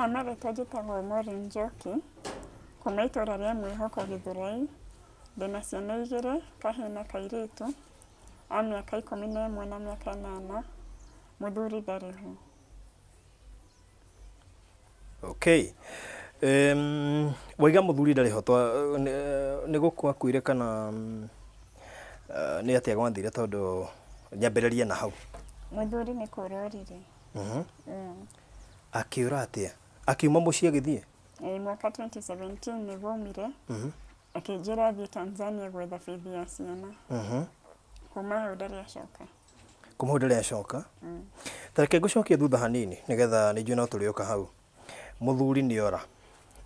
Ha marĩtwa njĩtagwo Maureen Njoki, kuma itũra rĩa Mwĩhoko Gĩthũrai, ndĩna ciana igĩrĩ, kahĩĩ na kairĩtu, a mĩaka 11 na mĩaka 8, mũthuri ndarĩ ho. Okay. Waiga mũthuri ndarĩ ho nĩ gũkua akuire kana nĩ atĩa gwathire tondũ nyambĩrĩrie na hau. Mũthuri nĩ kũra orire. Akĩũra atĩa? Akiuma mũciĩ agĩthiĩ? Ĩĩ mwaka 2017 nĩguo aumire, akĩnjĩra athiĩ Tanzania gwetha bithi ya ciana. Kuma hau ndarĩ acoka. Kuma hau ndarĩ acoka. Ta reke ngũcokie thutha hanini nĩgetha nĩ njũĩ no tũrĩũka hau. Mũthuri nĩ ora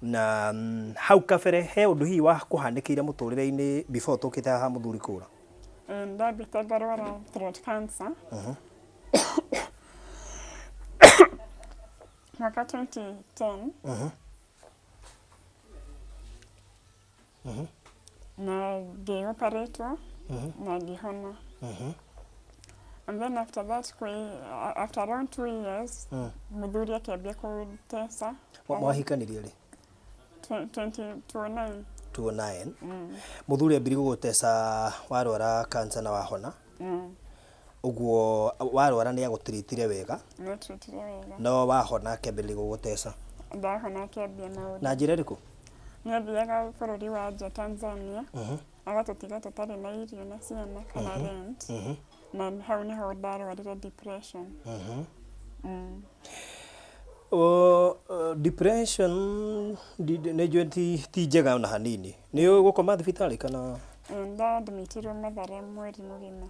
na hau kabere he ũndũ hihi wakũhanĩkĩire mũtũrĩre-inĩ before tũkĩte haha mũthuri kũra? Ĩĩ nĩndambĩte ngarwara throat cancer. Mwaka 2010. Na ngĩ operate-wo na ngĩhona. And then after that kwĩ after around 2 years mũthuri akĩambia kũnteca. Mwahikanirie rĩ? 2009. 2009. Mũthuri ambirie gũgũteca warwara cancer na wahona? Ũguo warwara nĩ agũtiritire wega? Nĩ atiritire wega. No wahona akĩambĩrĩria gũgũteca? Ndahona akĩambia maũndũ. Na njĩra ĩrĩkũ? Nĩ athiaga bũrũri wa nja Tanzania, agatũtiga tũtarĩ na irio na ciana kana rent. Na hau nĩho ndarwarire depression. Depression nĩ njũĩ ti njega ona hanini. Nĩ ũĩ gũkoma thibitarĩ kana? Nda admit-irwo Mathare mweri mũgima.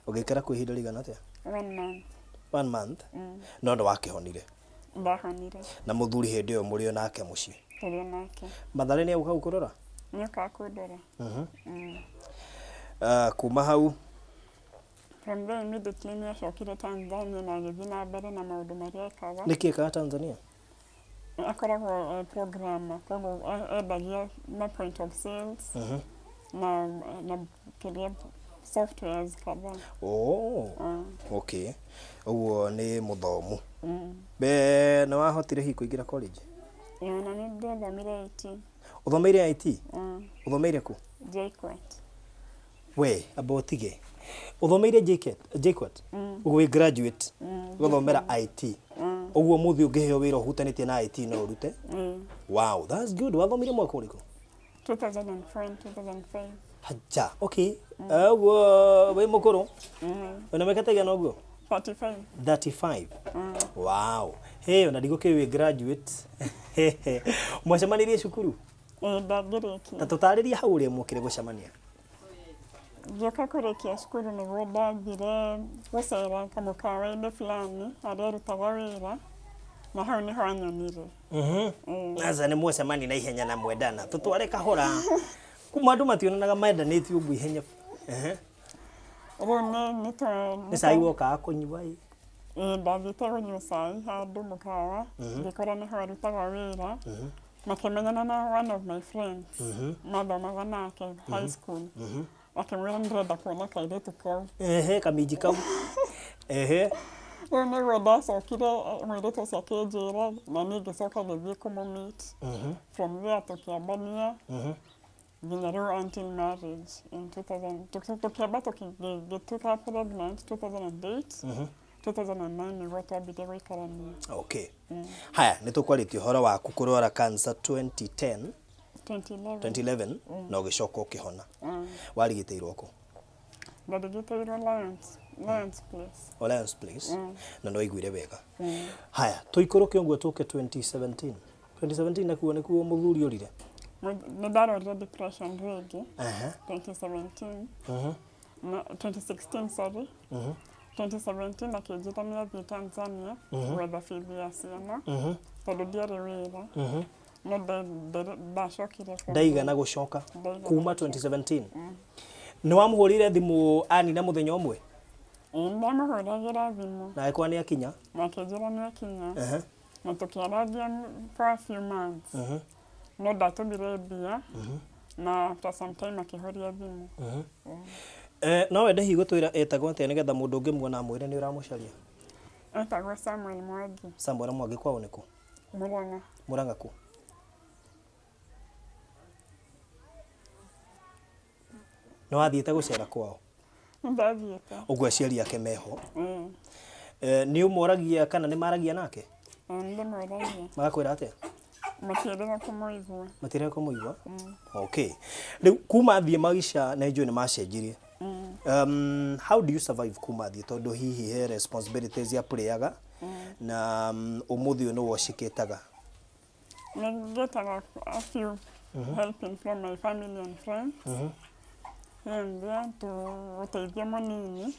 Ũgĩikara kuo ihinda rĩigana atĩa? One month. One month? No nĩ wakĩhonire? Ndahonire. Na mũthuri hĩndĩ ĩyo mũrĩ o nake mũciĩ? Tũrĩ o nake. Mathare nĩ agũka gũkũrora? Nĩ okaga kũndora. Kuma hau? From there immediately nĩ acokire Tanzania na agĩthiĩ na mbere na maũndũ marĩa ekaga. Nĩkĩ ekaga Tanzania? Akoragwo e programmer, koguo endagia ma point of sales na kĩrĩa softwares kadhaa. Oh, okay. Ũguo nĩ mũthomu. Be nĩ wahotire hihi kũingĩra college? Ĩĩ na nĩ ndathomire IT. Ũthomeire IT? Ũthomeire kũ? JKUAT. We, amba ũtige. Ũthomeire JKUAT? JKUAT? Ũguo wĩ graduate. Ũgathomera IT. Ũguo ũmũthĩ ũngĩheo wĩra ũhutanĩtie na IT no ũrute? Wow, that's good. Wathomire mwaka ũrĩkũ? 2004 2005. Haja, okay. Ũguo wĩ mũkũrũ? Wĩna mĩaka ta ĩigana ũguo? 35. 35. Wow. Hey, ona ndigũkĩũĩ wĩ graduate. Mwacemanirie cukuru? Ĩĩ ndangĩrĩkia. Ta tũtarĩrie hau ũrĩa mwokire gũcemania. Ngĩũka kũrĩkia cukuru nĩguo ndathire gũcera kamũkawa-inĩ fulani harĩa arutaga wĩra na hau nĩho anyonire. Sasa nĩ mwacemania na ihenya na mwendana. Tũtware kahora. Kuma andũ mationanaga mendanĩte ũguo ihenya. Rĩu nĩ Nĩ cai wokaga kũnyua ĩ? Ĩĩ ndathiĩte kũnyua cai handũ mũkawa ngĩkora nĩho arutaga wĩra makĩmenyana na one of my friends mathomaga nake high school akĩmwĩra nĩndĩrenda kuona kairĩtu kau. Ehe, kaminji kau. Ehe. Rĩu nĩguo ndacokire mũirĩtu ũcio akĩnjĩra na niĩ ngĩcoka ngĩthiĩ kũmũ meet. From there tũkĩambania nginya rĩu until marriage in 2000 tũkĩamba ngĩtuĩka pregnant 2008, 2009 nĩguo twambire gũikarania. Okay. Haya, nĩ tũkwarĩtie ũhoro waku kũrwara cancer 2010, 2011. 2011 na ũgĩcoka ũkĩhona. Warigitĩirwo kũ? Ndarigitĩirwo Lions Place. O Lions Place. Na nĩ waiguire wega. Haya, tũikũrũke ũguo tũke 2017. 2017 nakuo nĩkuo mũthuri ũrire? Nĩ ndarwarire depression rĩngĩ 2017 na 2016, sorry, 2017 akĩnjĩra nĩ athiĩ Tanzania gwetha bithi ya ciana tondũ ndiarĩ wĩra no ndacokire from Ndaigana gũcoka Ndaigana kuma 2017. Nĩ wamũhũrĩire thimũ anina mũthenya ũmwe? Ĩĩ, ndamũhũragĩra thimũ. Na agĩkorwo nĩ akinya? Na akĩnjĩra nĩ akinya na tũkĩarangia for a few months no ndatũmire mbia na after some time akĩhoria thimũ. No wende hihi gũtwĩra etagwo atĩa nĩgetha mũndũ ũngĩmuona amwĩre nĩ ũramũcaria? Etagwo Samuel Mwangi. Samuel Mwangi kwao nĩ kũ? Murang'a. Murang'a kũ? Nĩ wathiĩte gũcera kwao? Nĩ ndathiĩte. Ũguo aciari ake meho. Ĩĩ. Eh, nĩ ũmoragia kana nĩ maragia nake? Ĩĩ nĩ ndĩmoragia. Magakwĩra atĩa? Matiendaga kũmũigua. Matiendaga kũmũigua? Okay. Rĩu kuma athiĩ maica nĩ njũĩ nĩ macenjirie. How do you survive kuma athiĩ tondũ hihi he responsibilities ya playaga na ũmũthĩ ũyũ nĩwe ũcikĩtaga? Nĩ ngĩtaga a few helping from my family and friends. Here and there to ũteithio mũnini.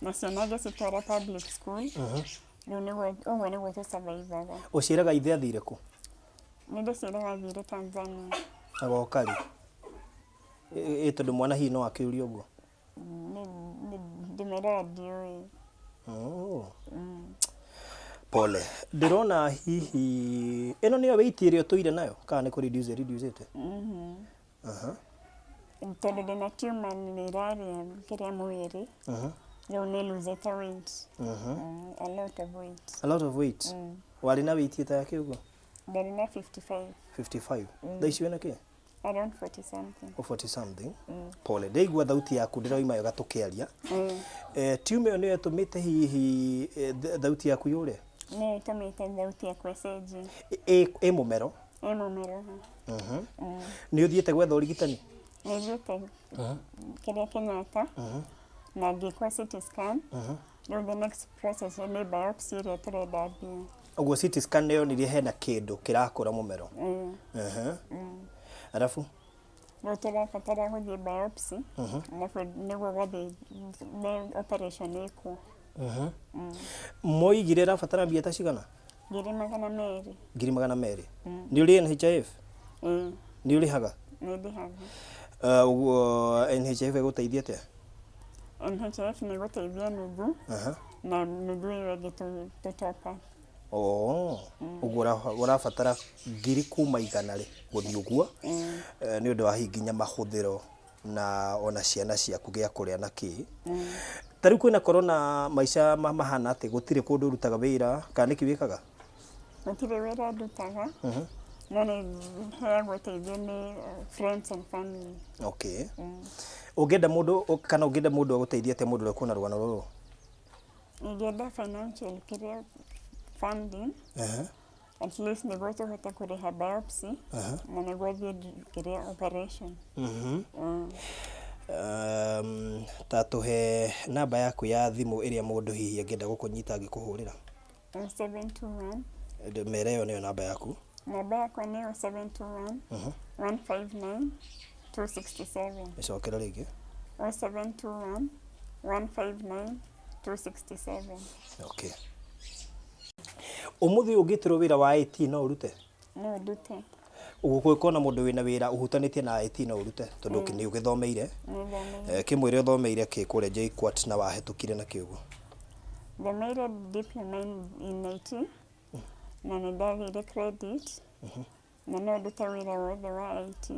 Na ciana ngĩcitwara public school. Rĩu nĩguo ũguo nĩguo tũ survive-aga. Ũciĩraga ithe athire kũ? Nĩ ndĩciĩraga athire Tanzania. Agoka rĩ? Ĩ tondũ mwana hihi no akĩũrie ũguo? Ndĩmeraga ndiũĩ. Oh. Pole. Ndĩrona hihi ĩno nĩyo weight ĩrĩa ũtũire nayo kana nĩ kũ reduce reduce ĩte? Aha. Tondũ ndĩna tumor nĩ ĩrarĩa kĩrĩa mwĩrĩ. Rĩu nĩ losete weight. A lot of weight. A lot of weight. Warĩ na weight ĩta yakĩ ũguo? Ndarĩ na 55. 55. Thaa ici wĩna kĩ? Around 40 something. O 40 something. Pole. Ndaigua thauti yaku ndĩroima wega tũkĩaria. Eh, tumor ĩyo nĩyo ĩtũmĩte hihi thauti yaku yũre? Nĩyo ĩtũmĩte thauti yakwa ĩcenjie. Ĩ mũmero? Ĩ mũmero. Nĩ ũthiĩte gwetha ũrigitani? Nĩ thiĩte kĩrĩa Kenyatta na ngĩkwo CT scan. Rĩu the next process nĩ biopsy ĩrĩa tũrenda mbia. Ũguo CT scan nĩ yonirie hena kĩndũ kĩrakũra mũmero? Arabu? Rĩu tũrabatara gũthiĩ biopsy arabu nĩguo gathiĩ nĩ operation ĩkwo. Moigire ĩrabatara mbia ta cigana? 200,000. 200,000. Nĩ ũrĩ NHIF? Ĩĩ. Nĩ ũrĩhaga? Nĩ ndĩhaga. Ũguo NHIF ĩgũteithia atĩa? NHIF nĩ ĩgũteithia nuthu na nuthu ĩyo ĩngĩ tũ top up. Oh, ũguo ũrabatara ngiri kuma igana rĩ gũthiĩ ũguo nĩ ũndũ wa hihi nginya mahũthĩro na ona ciana ciaku gĩa kũrĩa na kĩ. Ta rĩu kwĩna corona maica mahana atĩ gũtirĩ kũndũ ũrutaga wĩra kana nĩkĩ wĩkaga? Gũtirĩ wĩra ndutaga no nĩ heagwo ũteithio nĩ friends and family. Okay. Ũngĩenda mũndũ kana ũngĩenda mũndũ agũteithie atĩa mũndũ ũrĩa ũkuona rũgano rũrũ? Ingĩenda financial kĩrĩa funding at least nĩguo tũhote kũrĩha biopsy na nĩguo thiĩ kĩrĩa operation. Ta tũhe namba yaku ya thimũ ĩrĩa mũndũ hihi angĩenda gũkũnyita angĩkũhũrĩra. 721. Mere ĩyo nĩyo namba yaku. Namba yakwa nĩ 721 159 267. Ĩcokera rĩngĩ. 0721 159 267. Okay. Ũmũthĩ ũyũ ũngĩtĩrwo wĩra wa IT no ũrute? No ndute. Ũguo kũngĩkorwo na mũndũ wĩna wĩra ũhutanĩtie na IT no ũrute tondũ nĩ ũgĩthomeire. Nĩ thomeire. Kĩmwĩre ũthomeire kĩ kũrĩa JKUAT na wahĩtũkire na kĩ ũguo? Thomeire diploma in IT na nĩ ndagĩire credit na no ndute wĩra wothe wa IT.